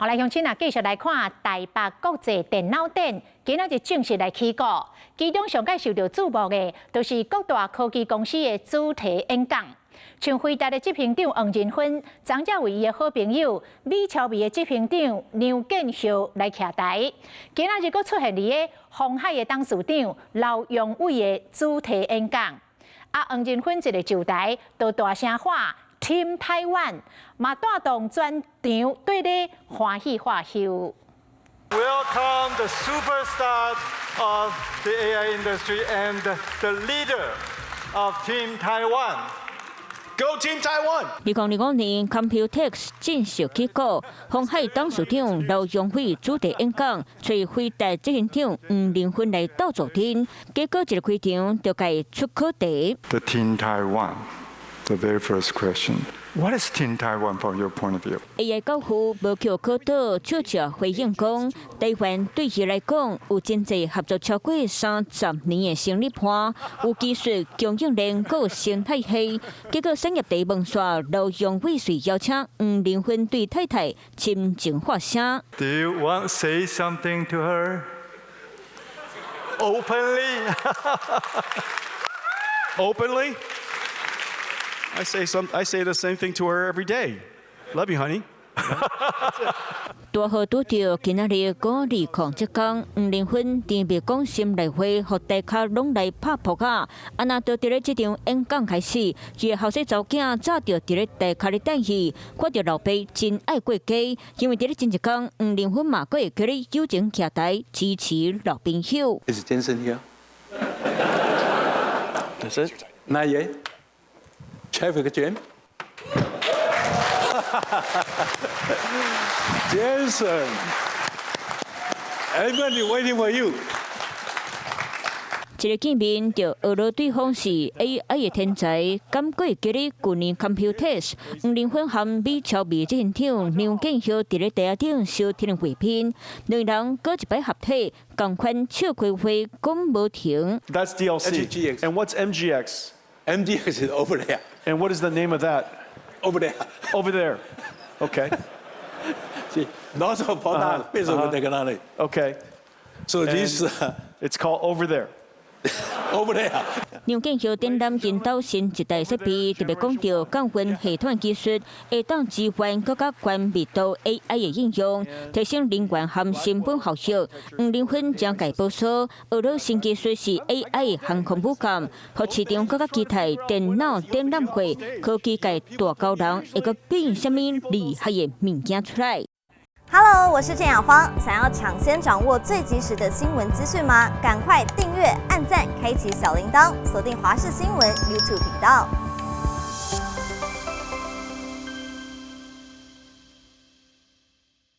好來，鄉親啊，繼續來看台北國際電腦展，今仔日正式來起鼓。其中上蓋受到矚目的，就是各大科技公司的主題演講。像輝達的執行長黃仁勳，昨才為伊的好朋友美超微的執行長梁建孝來徛台。今仔日閣出現佇个鴻海的董事長劉揚偉的主題演講。啊，黃仁勳一个上台，就大聲喊 Team Taiwan，嘛帶動全場對咧歡喜喝溼。 Welcome the superstars of the AI industry and the leader of Team Taiwan. Go Team Taiwan！2025年 Computex 正式起鼓，鴻海董事長劉揚偉主題演講，揣輝達執行長黃仁勳來鬥助陣，結果一個開場就共出考題。 The Team Taiwan, the very first question. What is Team Taiwan from your point of view? AI 教父無予考倒，笑笑回應講，台灣對伊來講有真濟合作超過30年的生意伴，有技術、供應鏈、閣有生態系。結果產業題問煞，劉揚偉遂邀請黃仁勳對太太深情發聲。 Do you want to say something to her? Openly? Openly? I say the same thing to her every day. Love you, honey. 拄好拄著今仔日鼓勵控這工，黃仁勳甜蜜講心內話，予大家攏來拍噗仔。啊，若就佇咧這場演講開始，伊的後生查某囝早就佇咧台跤咧等伊，看著老爸真愛過家，因為佇咧前一工，黃仁勳嘛閣會記咧友情徛台支持老朋友。 Is Jensen here? That's it. Not yet. Traffic jam? Jensen, everybody waiting for you. 一个見面就學了對方是 AI 的天才，敢閣會記咧舊年 Computex，黃仁勳和美超微執行長梁建孝佇咧台仔頂相貼畫面，兩人閣一擺合體，仝款笑開花講無停。 That's DLC. MGX. And what's MGX? MGX is over there. And what is the name of that? Over there. Over there. Okay. See, lots of product based on technology. Okay. So this It's called Over There. Over there. 梁建孝展覽𪜶兜新一代設備，特別講著降溫系統技術，會當支援閣較懸密度 AI 的應用，提升能源和成本效益。黃仁勳將共報說，學了新技術是 AI 航空母艦，予市場閣較期待電腦展覽會，科技界大高人會閣變啥物厲害的物件出來。 Hello，我是鄭雅芳。想要搶先掌握最及時的新聞資訊嗎？趕快訂閱、按讚、開啟小鈴鐺，鎖定華視新聞 YouTube 頻道。